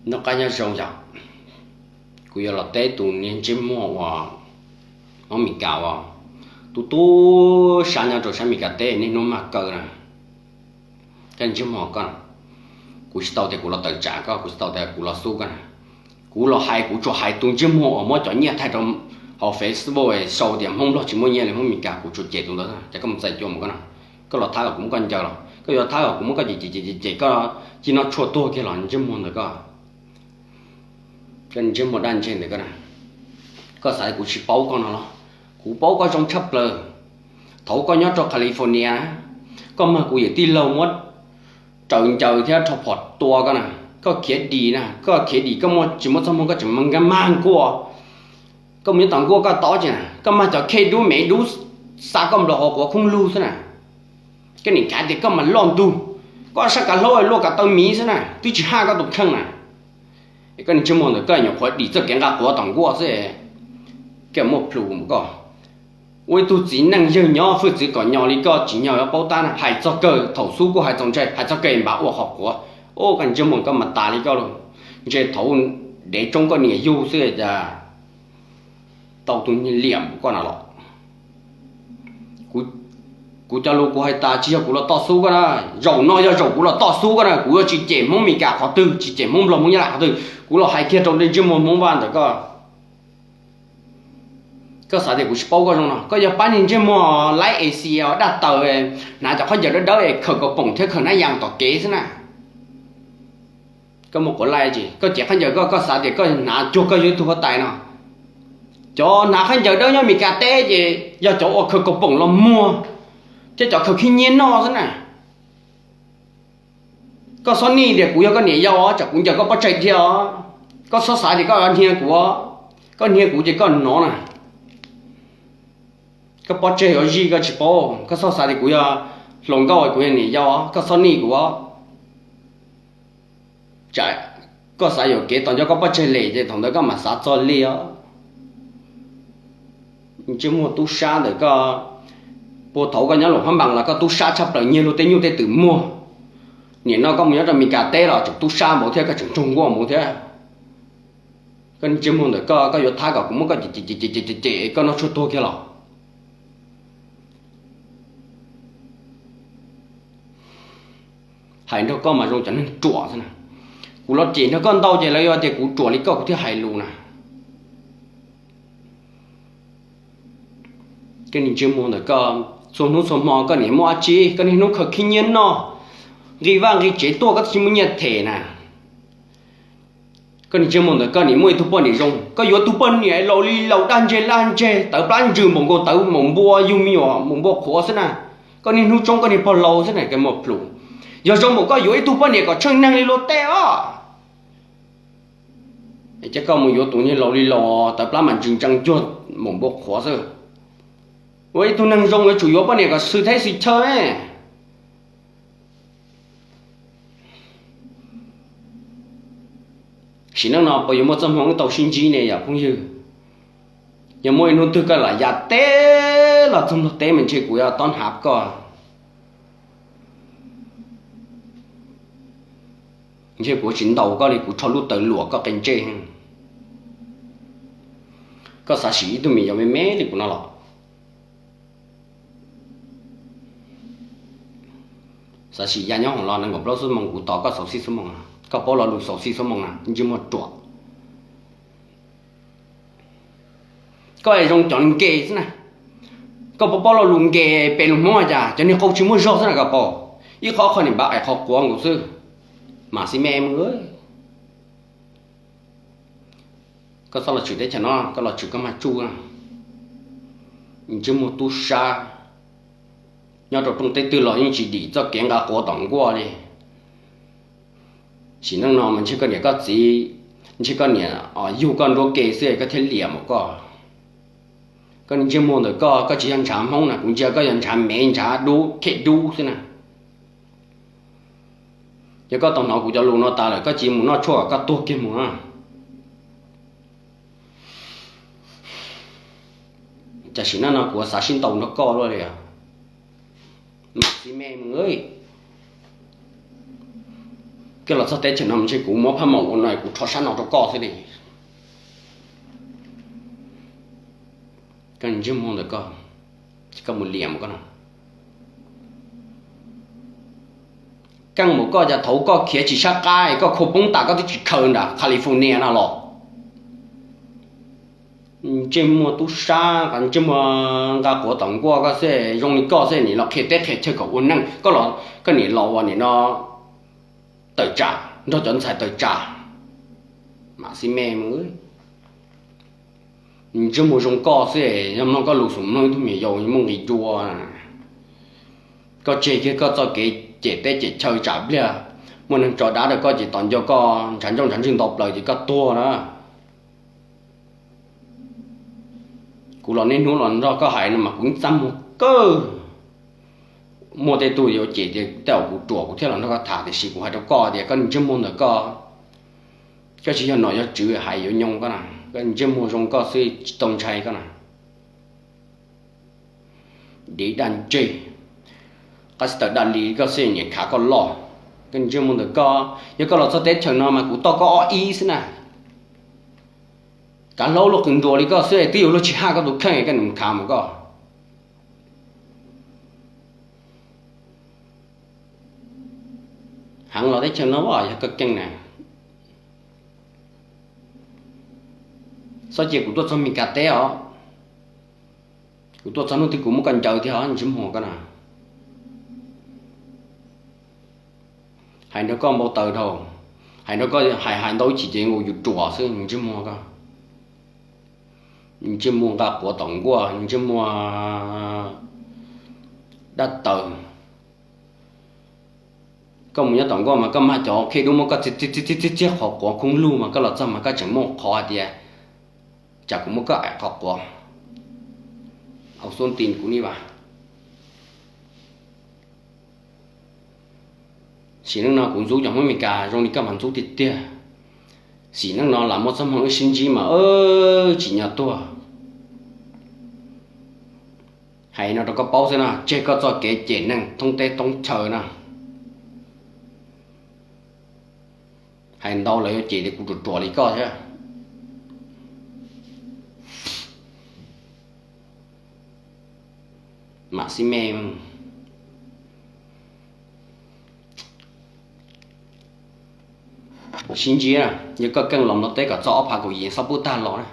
Noj qab nyob zoo yom, kuv yuav los teb tus niag ntsej muag uas Hmoob Mes Kas uas tu tu sab nyob rau sab Mes Kas teb niaj hnub mag kaw na. Koj ntsej muag koj, kuv tsis tau tias kuv los tawm tsam koj, kuv tsis tau tias kuv los xub koj na. Kuv los hais, kuv tsuas hais tus ntsej muag uas muab cov nyiaj thaij rau hauv Facebook sau tias Hmoob Nplog tsis muaj nyiaj li Hmoob Mes Kas, kuv tsuas cem tus ntawd. Ces koj mus txais cua mus koj na, koj los thab kom kuv muab koj ncaws los, koj yuav thab kom kuv muab koj cem cem cem cem koj cia noj tshuaj tuag kiag los ntsej muag ntawm koj. Koj ntsej muag daj ntseg ntawm koj na, koj xav kuv tsis paub koj no los? Kuv paub koj zoo tshaj plaws. Thaum koj nyob rau California, koj mag kuv yawm tij laug muab raws ncaws thiab rho phom tua koj na. Koj khiav dim na, koj khiav dim koj muaj tsis muaj txoj hmoo koj tseem mag nkuaj. Koj mus nyob tom nkuaj koj tau tsi na, koj mag cov khej dub mev dub xa koj nplaum hauv quav khoob lug xwb na. Koj nim kav tias koj mas loj ntug, koj sab kav hlaub luaj kav taw miv xwb na, twb tsis haj koj tus kheej na. Koj niag ntsej muag ntawm koj nyuam qhuav dim txoj kev nqa quav tom nkuaj xwb, koj muaj plhus koj. Ua ib tug txiv neej yawg nyob hwj txwv kom nyo li koj tsis nyo yuav paub tab na, hais txog kawg thaum xub kuj hais txaus ntshai, hais txog kawg npav ua qhov quav. Ua koj niag ntsej muag koj mas tas li koj lawm, ntshe thaum dev tsoob koj niam yug xwb cas tau tus liam koj na los. Kuv cov lus kuv hais tas tsis yog kuv los toj xub koj na, zaum no yog zaum kuv los toj xub koj na, kuv yuav tsis cem Hmoob Mes Kas qhov twg, tsis cem Hmoob Nplog Hmoob Nyab Laj qhov twg, kuv los hais kiag rau niag ntsej muag Hmoob Vaj ntawm koj. Koj xav tias kuv tsis paub koj zoo no? Koj yog pab niag ntsej muag laib Asia daj taws, hnav cov khaub ncaws dawb dawb es khaws kaus poom thiab khaws nab yas tom kev xwb na. Koj muaj quav laij tsis? Koj cev khaub ncaws koj, koj xav tias koj hnav cuag koj yog ib tug huab tais no? Cov hnav khaub ncaws dawb nyob Mes Kas teb ces yog cov uas khaws kaus poom los muag thiab cov khaws khib nyiab noj xwb na. Koj txhob nij tias kuv yog koj niam yau, tsam kuv ncaws koj pob tsaig dhia os. Koj txhob xav tias koj hnia kuv, koj hnia kuv ces koj hnov na. Koj pob tsaig yuav zij koj tsis paub, koj txhob xav tias kuv yog hluas nkauj, kuv yog niam yau, koj txhob nij kuv. Tsam koj xav yuam kev tos nco koj pob tsaig lem ces thaum ntawd koj mam xav txog li os. Ntsej muag tub sab ntawm koj, puag thaum koj nyob Luam Phab Npas los koj tub sab tshaj plaws, nyiag luag tej nyuj tej twm muag. Nim no koj mus nyob rau Mes Kas teb los tseem tub sab npaum thiab, koj tseem raug nkuaj npaum thiab. Koj ntsej muag ntawm koj, koj yuav thab kom kuv muab koj cem cem cem cem koj noj tshuaj tuag kiag los? Hais nrog koj mas zoo cov neeg ruam xwb na. Kuv los cem nrog koj ntau ces lawv yuav tias kuv ruam li koj kuv thiaj hais lus na. Koj niag ntsej muag ntawm koj, txhua hnub txhua hmo koj niam muaj dab tsi, koj niaj hnub khaws khib nyiab noj, nqi vaj nqi tsev tuaj koj tsis muaj nyiaj them na. Koj niag ntsej muag ntawm koj, nim muaj ib tug poj niam zoo, koj yuav tug poj niam laus li laus daj ntseg laj ntseg, tawv plab ntsws npaum nkaus tawv maum npua, yug me nyuam maum npua qhuav xwb na. Koj niaj hnub tsoob koj niag pog laus xwb na, koj muaj plhus. Yog zoo npaum koj yuav ib tug poj niam kom tsheej neeg li luag tej os. Ces koj mus yuav tus niag laus li laus tawv plab mas ntsws ntsees cuag maum npua qhuav xwb. Ua ib tug neeg zoo yuav tsum yuav poj niam kom xwm teb xwm chaw. Sim neej no puas yuav muaj txoj hmoo wb tau sib ntsib ne yom phooj ywg? Yog muaj ib hnub twg koj lam ya teb los txog Nplog teb mas ntshe kuv yuav tob hnav koj. Ntshe kuv tsis ntaus koj li, kuv rho lub taws luam koj qe ntsej. Koj xav sim ib tug me nyuam me me li kuv no los? Xav sim ya nyob hoom los nees nkaum plaub xuab moos kuv tos koj xauv xib xuab moos, koj paub lo lus xauv xib xuab moos na, ntsej muag ruam. Koj zoo cov nkees xwb na. Koj puas paub lo lus nkees pem lus Hmoob hais tias cov niag qau tsis muaj zog xwb na koj paub. Ib qho qho niam npav qais qhov quav nkaus xwb. Mam xij me mus. Koj txhob los tshwm teb chaws no, koj los tshwm koj mag tsuj. Ntsej muag tub sab, nyob rau rooj teb twg los yeej tsis dim txoj kev nqa quav tom nkuaj li. Sim neej no mas ntshe koj niam koj txiv, ntshe koj niam yug koj nruab ke xwb koj thiaj liam mus koj. Koj niag ntsej muag ntawm koj, koj tsis yog ntshav Hmoob na, kuv ntsia koj yog ntshav mev ntshav dub khem dub xwb na. Yog koj tau hnov kuv cov lus no tas lawm koj cia mus noj tshuaj koj tuag kiag mus. Tam sim no no kuv xav sib ntaus nrog koj luaj li. Mam xij me mus. Koj los txog teb chaws no ntshe kuv muab phab maum ua no kuv rho sab no rau koj xwb li. Koj ntsej muag ntawm koj, koj mus liam mus koj no. Keej mus koj, cas thaum koj khiav tsis sab qab, koj khau poob tas koj twb tsis khaws nram California no los. Ntsej muag tub sab, ntsej muag nqa quav tom nkuaj koj xwb, zoo li koj xwb nim los qhia teb qhia chaw kom ua neej, koj los koj nim los ua nim no tawm tsam nrog cov ntxhais tawm tsam. Mam xij me mus. Ntsej muag zoo koj xwb, yog mloog koj lus xum mloog ib tug me nyuam yaus muaj nqis dua. Koj tseg kiag koj txoj kev cem teb cem chaw tsam pliag muaj neeg tso dab rau koj ces tos nco koj ntshav ncauj ntshav ntswg nto plaws ces koj tuag na. Kuv los niaj hnub los nrog koj hais no mas kuv yeej txaj muag kawg. Muaj tej tug yuav cem tias tej zaum kuv ruam kuv thiaj los nrog koj tham, tiam sis kuv hais rau koj tias koj ntsej muag ntawm koj, koj tsis yog nom yog tswv hais yuav nyoo koj na. Koj ntsej muag zoo koj xwb tsis tau ntshai koj na. Div daj ntseg, qab tsis tawm daj li koj xwb niam khav koj loj. Koj ntsej muag ntawm koj, yog koj los txog teb chaws no mas kuv toj koj ob ib xwb na. Kav hlau luag qws nruas li koj xwb twb yuav luag tsis haj koj tus kheej, koj nim khav mus koj. Heev los teb chaws no yog koj keej na. Txhob cia kuv tuaj txog Mes Kas teb os. Kuv tuaj txog hnub twg kuv muab koj ncaws thiab os ntsej muag koj na. Hais nrog koj npau taws dhau, hais nrog koj hais hais ntau ib chim ces nkaus yus ruam xwb ntsej muag koj. Ntsej muag nqa quav tom nkuaj, ntsej muag dab taws. Koj mus nyob tom nkuaj mas koj mag cov khej dub muab koj txiag txiag txiag qhov quav khoob lug mas koj los txog mas koj tseem muaj qhov hais tias tsam kuv muab koj aim qhov quav. Au xub nti kuv ni vas. Sim neej no kuv ntxub cov Hmoob Mes Kas zoo li koj mas ntxub tiag tiag. Sim neej no lam muaj txoj hmoo wb sib ntsib mas tsim nyog tuag. Hais no rau koj paub xwb no, tseg koj txoj kev cem neeg thoob teb thoob chaw no. Hais ntau lawv yuav cem tias kuv ruam ruam li koj thiab. Mam xij me. Sib ntsib, yog koj keej los Nplog teb kom txog ob phav kaum yim xob pub tag los na.